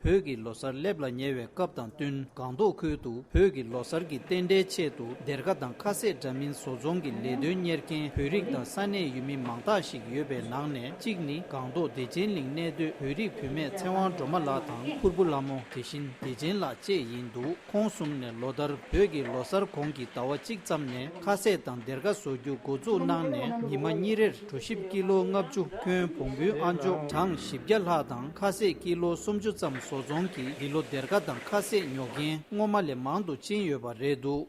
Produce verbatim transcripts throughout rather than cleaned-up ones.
བོད་ཀྱི་ལོ་གསར་སླེབས་ལ་ཉེ་བའི་སྐབས་དང་བསྟུན། སྒང་ཏོག་ཁུལ་དུ་བོད་ཀྱི་ལོ་གསར་གྱི་རྟེན་འབྲེལ་ཆེད་དུ་སྡེར་ཁ་དང་ཁ་ཟས་འདྲ་མིན་བཟོ་ཚོང་གི་ལས་དོན་གཉེར་མཁན་བོད་རིགས་དང་ས་གནས་ཡུལ་མི་མང་དག་ཞིག་ཡོད་པའི་ནང་ནས་གཅིག་ནི་སྒང་ཏོག་བདེ་ཆེན་གླིང་གནས་སྡོད་བོད་རིགས་བུད་མེད་ཚེ་དབང་སྒྲོལ་མ་ལགས་དང་ཕུར་བུ་ལྷ་མོ། དེ་བཞིན་བདེ་ཆེན་ལགས་བཅས་ཡིན་འདུག་ཁོང་གསུམ་ནས་ལོ་ལྟར་བོད་ཀྱི་ལོ་གསར་གོང་གི་ཟླ་བ་གཅིག་ཙམ་ནས་ཁ་ཟས་དང་སྡེར་ཁ་བཟོ་རྒྱུ་འགོ་འཛུགས་གནང་ནས། ཉི་མ་གཉིས་རེར་གྲོ་ཞིབ་ཀི་ལོ་ལྔ་བཅུ། ཁོན་བོང་བུའི་ཨ་མཆོག་གྲངས་བཞི་བརྒྱ་ལྷག་དང་ཁ་ཟས་ཀི་ལོ་སུམ་ཅུ་ཙམ་བཟོ་ཚོང་གིས་འདི་ལོ་སྡེར་ཁ་དང་ཁ་ཟས་ཉོ་མཁན་སྔོན་མ་ལས་མང་དུ་ཕྱིན་ཡོད་པ་རེད་འདུག་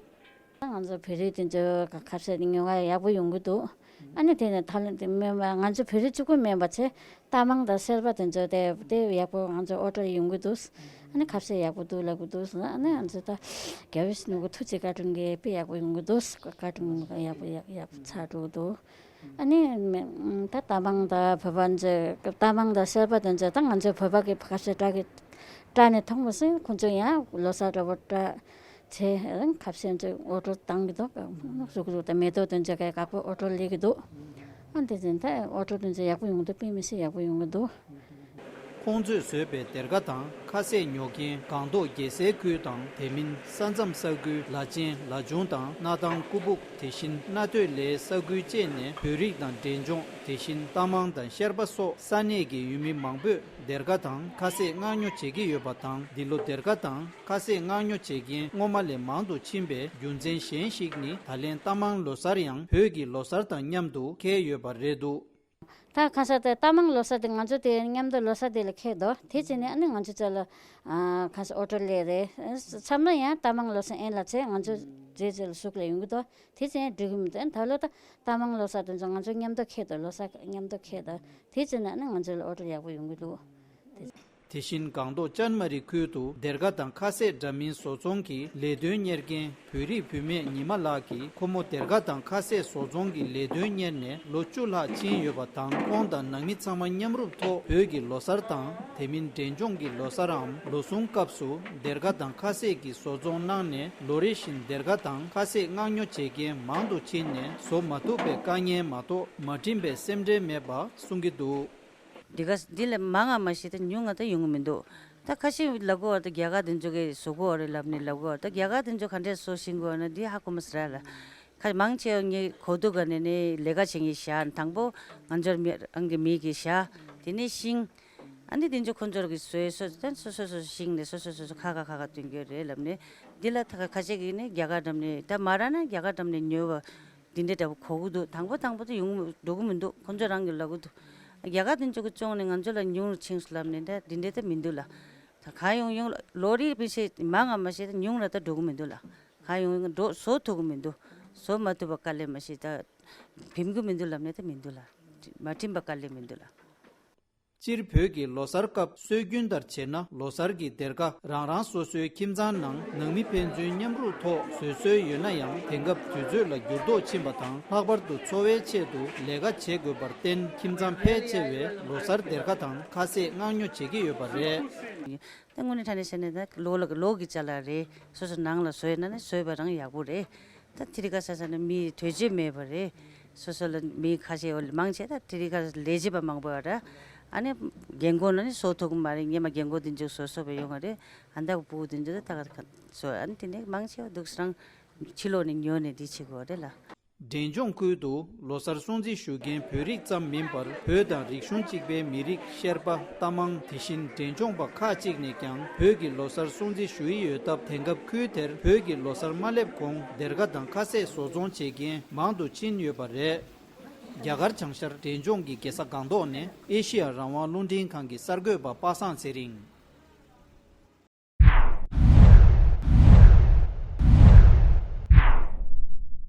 ང་ཚོ་བོད་རིགས་དེ་ཚོ་ཁ་ཟས་དེ་ཉོ་ག་ཡག་པོ་ཡོང་གི་འདུག་ཨ་ནི་དེ་ནས་ད་ལན་དེ་སྨན་པ་ང་ཚོ་བོད་རིགས་གཅིག་པུ་མིན་པ་ཚེ། རྟ་མང་དང་སེར་པ་དེ་ཚོ་དེ་དེ་ཡག་པོ་ང་ཚོ་ཨོ་ཌར་ཡོང་གི་འདུག་ཨ་ནི་ཁ་ཟས་ཡག་པོ་འདུག་ལབ་གི་འདུག་ཨ་ནི་ང་ཚོ་ད་རྒྱལ་བའི་ནུ་གུ་ཐུགས་རྗེ་བཀའ་དྲིན་གྱིས་དཔེ་ཡག་པོ་ཡོང་གི་འདུག་བཀའ་དྲིན་ཡག་པོ་ཡག་ཡག་པོ་ཚར་འགྲོ་གི་འདུག་ཨ་ནི་ད་རྟ་མང་དང་བོད་པ་ཚོ་རྟ་མང་དང་སེར་པ་དེ་ཚོ་ད་ང་ཚོ་བོད་པ་གི་ཁ་ཟས་སྤྲད་གི་སྤྲད་ནས་ཐོངས་པ་སེ་ཁོང་ཚོ་ཡང་ལོ་གསར་འདྲ་པོ་སྤྲད། ཚེ་རིང་ཁ་ཟས་ཚོ་ཨོ་ཌར་བཏང་གི་འདུག་ཟུག་ཟུག་དང་མེ་ཏོག་དེ་ཚོ་གའི་དགའ་པོ་ཨོ་ཌར་སླེབས་ཀྱི་འདུག་ཨ་འདི་ཚོ་ད་ཨོ་ཌར་དེ་ཚོ་ཡག་པོ་ཡོང་འདུག་དཔེ་མི་སྲིད་ཡག་པོ་ཡོང་གི་འདུག་ཁོང་ཚོས་བཟོས་པའི་སྡེར་ཁ་དང་ཁ་ཟས་ཉོ་མཁན་སྒང་ཏོག་རྒྱལ་སའི་ཁུལ་དང་དེ་མིན་ས་མཚམས་ས་ཁུལ་ལ་ཆེན་ལ་ཆུང་དང་སྣར་ཐང་ཀུ་སྦུག་དེ་བཞིན་སྣ་སྟོད་ལའི་ས་ཁུལ་བཅས་ནས་བོད་རིགས་དང་འབྲས་ལྗོངས་དེ་བཞིན་རྟ་མང་དང་ཤར་པ་སོགས་ས་གནས་ཀྱི་ཡུལ་མི་མང་པོས་སྡེར་ཁ་དང་ཁ་ཟས་མངགས་ཉོ་བྱེད་ཀྱི་ཡོད་པ་དང་། འདི་ལོ་སྡེར་ཁ་དང་ཁ་ཟས་མངགས་ཉོ་བྱེད་མཁན་སྔོན་མ་ལས་མང་དུ་ཕྱིན་པའི་རྒྱུ་མཚན་གཞན་ཞིག་ནི། ད་ལན་རྟ་མང་ལོ་གསར་ཡང་བོད་ཀྱི་ལོ་གསར་དང་མཉམ་དུ་འཁེལ་ཡོད་པ་རེད་འདུག་ད་ཁ་ས་དེ་རྟ་མང་ལོ་གསར་དེ་ང་ཚོ་དེ་མཉམ་དུ་ལོ་གསར་དེ་ལ་འཁེལ་འདུག་དེ་བྱས་ནས་ཨ་ནི་ང་ཚོ་ཚོ་ལ་ཁ་ས་ཨོ་ཊོ་སླེབས་རེད། མཚམས་ལ་ཡང་རྟ་མང་ལོ་གསར་ཨེ་ལ་ཚེ་ང་ཚོ་རེ་རེ་ལ་ཟུག་ལ་ཡོང་གི་འདུག་དེ་བྱས་ནས་འགྲིག་གི་མི་འདུག་ཨ་ནི་ད་ལོ་ད་རྟ་མང་ལོ་གསར་དེ་ཚོ་ང་ཚོ་མཉམ་དུ་འཁེལ་འདུག་ལོ་གསར་མཉམ་དུ་འཁེལ་འདུག་དེ་བྱས་ནས་ཨ་ནི་ང་ཚོ་ལ་ཨོ་ཊོ་ཡག་པོ་ཡོང་གི་འདུག་དེ་བཞིན་སྒང་ཏོག་ཅན་མ་རི་ཁུལ་དུ་སྡེར་ཁ་དང་ཁ་ཟས་འདྲ་མིན་བཟོ་ཚོང་གི་ལས་དོན་གཉེར་མཁན་བོད་རིགས་བུད་མེད་ཉི་མ་ལགས་ཀྱིས། ཁོ་མོ་སྡེར་ཁ་དང་ཁ་ཟས་བཟོ་ཚོང་གི་ལས་དོན་གཉེར་ནས་ལོ་བཅུ་ལྷག་ཕྱིན་ཡོད་པ་དང་། ཁོང་དང་ནང་མི་ཚང་མ་མཉམ་རུབ་ཐོག་བོད་ཀྱི་ལོ་གསར་དང་། དེ་མིན་འབྲས་ལྗོངས་ཀྱི་ལོ་གསར་འམ་ལོ་གསུམ་སྐབས་སུ་སྡེར་ཁ་དང་ཁ་ཟས་ཀྱི་བཟོ་ཚོང་གནང་ནས། ལོ་རེ་བཞིན་སྡེར་ཁ་དང་ཁ་ཟས་མངགས་ཉོ་བྱེད་མཁན་མང་དུ་ཕྱིན་ནས། བཟོ་མ་ཐུབ་པའི་དཀའ་ངལ་མ་གཏོགས་མ་འགྲིམ་པའི་སེམས་ཁྲལ་མེད་པ་གསུང་གི་འདུག་འདི་ག་འདི་ལས་མང་ང་མ་ཤེས་ད་ཉུང་ང་ད་ཡོང་གི་མི་འདུག་ད་ཁ་ཤས་ལབ་གོ་བ་ད་རྒྱ་གར་དེ་ཚོ་གིས་བཟོ་གོ་བ་རེད་ལབ་ནས་ལབ་གོ་བ། ད་རྒྱ་གར་དེ་ཚོ་ག་འདྲས་བཟོ་ཤེས་གོ་བ་ན་འདི་ཧ་གོ་མ་སོང་ར་ལ། ཁ་མང་ཆེ་བ་ངས་གོ་ཐོས་ག་ནས་ནས་ལས་ཀ་བྱེད་མཁན་བཞག་དང་པོ་ང་ཚོར་མི་རང་གི་མི་གིས་བཞག་དེ་ནས་ཤིང་། ཨ་ནི་དེ་ཚོ་ཁོ་ཚོར་གི་བཟོས་སོ་ད་སོ་སོ་སོ་ཤིང་ནས་སོ་སོ་སོ་སོ་ཁ་ཁ་ཁ་ཁ་སྟོན་གྱི་རེད་ལབ་ནས། འདི་ལ་ད་ཁ་ཁ་ཤས་ཀྱིས་ནི་རྒྱ་གར་འགྲམ་ནས་ད་མ་ར་ན་རྒྱ་གར་འགྲམ་ནས་ཉོས་པ། འདི་འདྲའི་འདྲ་པོ་གོ་གི་འདུག་དང་པོ་དང་པོ་དེ་ཡོང་འགྲོ་གི་མི་འདུག་ཁོང་ཚོ་རང་གིས་ལབ་གི་འདུག་རྒྱ་གར་དེ་ཚོ་གི་བཙོང་ནས་ང་ཚོ་ལ་ཉུང་རུ་ཕྱིན་སོང་ལབ་ནས་འདྲ་འདི་འདྲའི་ད་མི་འདུག་ལ། ད་གང་ཡོང་ཡོང་ལོ་རེ་མི་ཤེས་མང་ང་མ་ཤེས་ད་ཉུང་ར་ད་འགྲོ་གི་མི་འདུག་ལ། གང་ཡོང་ཡོང་འགྲོ་བཟོ་ཐུབ་གི་མི་འདུག་བཟོ་མ་ཐུབ་པ་དཀའ་ལས་མ་ཤེས་ད་བིམ་གི་མི་འདུག་ལབ་ནས་ད་མི་འདུག་ལ། མ་འགྲིམ་པ་དཀའ་ལས་མི་འདུག་ལ། སྤྱིར་བོད་ཀྱི་ལོ་གསར་སྐབས་སྲོལ་རྒྱུན་ལྟར་བྱས་ན་ལོ་གསར་གྱི་སྡེར་ཁ་རང་རང་སོ་སོའི་ཁྱིམ་ཚང་ནང་ནང་མི་ཕན་ཚུན་མཉམ་རུབ་ཐོག་བཟོ་སྲོལ་ཡོད་ན་ཡང་དེང་སྐབས་དུས་ཚོད་ལ་འགྱུར་ལྡོག་ཕྱིན་པ་དང་ལྷག་པར་དུ་འཚོ་བའི་ཆེད་དུ་ལས་ཀ་བྱེད་དགོས་པར་བརྟེན་ཁྱིམ་ཚང་ཕལ་ཆེ་བས་ལོ་གསར་སྡེར་ཁ་དང་ཁ་ཟས་མངགས་ཉོ་བྱེད་ཀྱི་ཡོད་པ་རེད། ད་དངོས་གནས་དྲང་གནས་བཤད་ན་ད་ལོ་ལ་ལོ་གི་ཅ་ལག་རེད། སོ་སོ་ནང་ལ་བཟོས་ན་ནི་བཟོས་པ་རང་ཡག་པོ་རེད། ད་ཐི་རི་ཀ་ས་ས་ནི་མི་དོས་སྤྱོད་མེད་པ་རེད། སོ་སོ་ལ་མི་ཁ་ཤས་འོ་མང་ཆེ་ད་ཐི་རི་ཀ་ལས་བྱེད་པ་མང་པོ་ཡོད་ར། ཨ་ནི་རྒན་གོག་ན་ནི་བཟོ་ཐུབ་ཀྱི་མ་རེད། སྔོན་མ་རྒན་གོག་དེ་ཚོ་བཟོ་བཟོ་བ་ཡོང་བ་རེད། ཨ་ད་བུ་དེ་ཚོ་ད་ད་ག་བཟོ་ཨ་ནི་དེ་ནས་མང་ཆེ་བ་འདུག་སེ་རང་ཕྱི་ལོགས་ནས་ཉོས་ནས་འདི་བྱེད་དགོས་རེད་ལ། འབྲས་ལྗོངས་ཁུལ་དུ་ལོ་གསར་སྲུང་བརྩི་ཞུ་མཁན་བོད་རིགས་ཙམ་མིན་པར་བོད་དང་རིག་གཞུང་གཅིག་པའི་མི་རིགས་ཤར་པ་རྟ་མང་དེ་བཞིན་འབྲས་ལྗོངས་པ་ཁག་ཅིག་ནས་ཀྱང་བོད་ཀྱི་ལོ་གསར་སྲུང་བརྩི་ཞུ་ཡི་ཡོད་སྟབས་དེང་སྐབས་ཁུལ་དེར་བོད་ཀྱི་ལོ་གསར་མ་སླེབས་གོང་སྡེར་ཁ་དང་ཁ་ཟས་བཟོ་ཚོང་བྱེད་མཁན་མང་དུ་ཕྱིན་ཡོད་པ་རེད། རྒྱ་གར་བྱང་ཤར་འབྲས་ལྗོངས་ཀྱི་རྒྱལ་ས་སྒང་ཏོག་ནས་ཨེ་ཤི་ཡ་རང་དབང་རླུང་འཕྲིན་ཁང་གི་གསར་འགོད་པ་པ་སངས་ཚེ་རིང་།